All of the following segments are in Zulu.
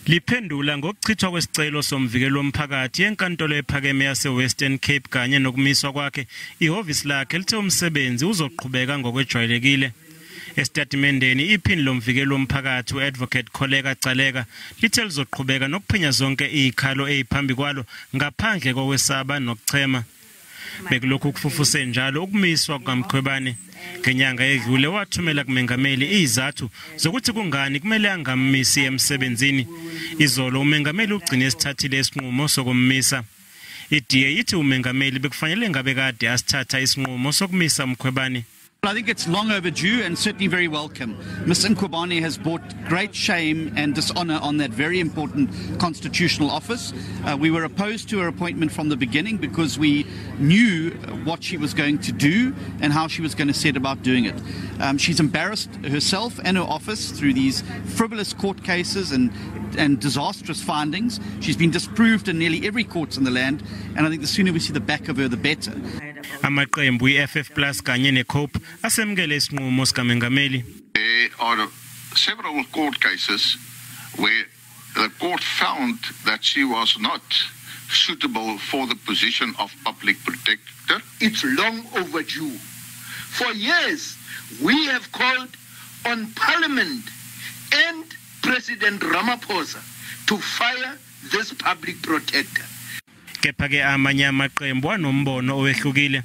Liphendula ngokuchithwa kwesicelo somvikeli womphakathi enkantolo ephakeme yase-Western Cape kanye nokumiswa kwakhe, ihhovisi lakhe lithe umsebenzi uzoqhubeka ngokwejwayelekile. Esitatimendeni, iphini lomvikeli womphakathi u-Advocate Kholeka Gcaleka lithe lizoqhubeka nokuphenya zonke izikhalo eziphambi kwalo ngaphandle kokwesaba nokuchema. Bekulokhu kufufuse njalo ukumiswa kukaMkhwebane. Ngenyanga edlule wathumela kumengameli izathu zokuthi kungani kumele angammisi emsebenzini. Izolo umengameli ugcine esithathile isinqumo sokummisa. I-DA ithi umengameli bekufanele ngabe kade asithatha isinqumo sokumisa uMkhwebane. I think it's long overdue and certainly very welcome. Ms. Mkhwebane has brought great shame and dishonor on that very important constitutional office. We were opposed to her appointment from the beginning because we knew what she was going to do and how she was going to set about doing it. She's embarrassed herself and her office through these frivolous court cases and disastrous findings. She's been disproved in nearly every court in the land, and I think the sooner we see the back of her, the better. Amaqembu i-FF Plus kanye neCope asemukele isinqumo sikamengameli. There are several court cases where the court found that she was not suitable for the position of public protector. It's long overdue. For years, we have called on Parliament and President Ramaphosa to fire this public protector. Kepha ke amanye amaqembu anombono owehlukile.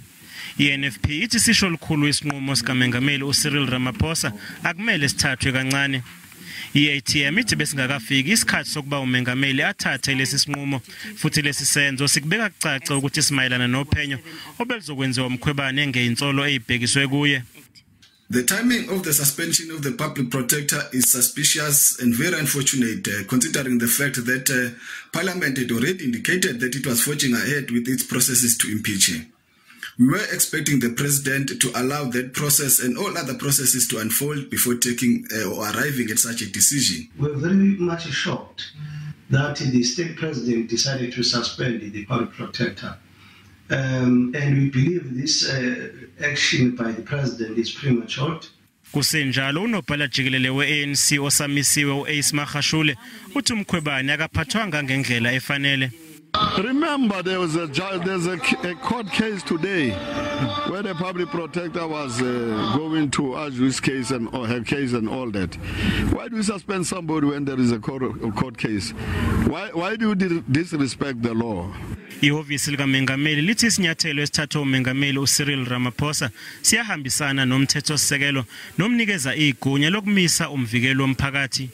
I-NFP ithi sisho likhulu isinqumo sikamengameli uCyril Ramaphosa, akumele sithathwe kancane. I-ATM ithi besingakafiki isikhathi sokuba umengameli athathe lesi sinqumo, futhi lesi senzo sikubeka kucace ukuthi simayelana nophenyo obelizokwenziwa uMkhwebane ngezinsolo ezibhekiswe kuye. The timing of the suspension of the public protector is suspicious and very unfortunate, considering the fact that Parliament had already indicated that it was forging ahead with its processes to impeach him. We were expecting the president to allow that process and all other processes to unfold before taking or arriving at such a decision. We're very much shocked that the state president decided to suspend the public protector. And we believe this action by the president is premature. Kusenjalo, unobhala jikelele we-ANC osamisiwe u-Ace Magashule uthi uMkhwebane akaphathwanga ngendlela efanele. Remember, there was a there's a court case today where the public protector was going to argue his case and or her case and all that. Why do you suspend somebody when there is a court case? Why do you disrespect the law? Ihhovisi likamengameli lithi isinyathelo esithathwa umengameli uCyril Ramaphosa siyahambisana nomthethosisekelo nomnikeza igunya lokumisa umvikeli womphakathi.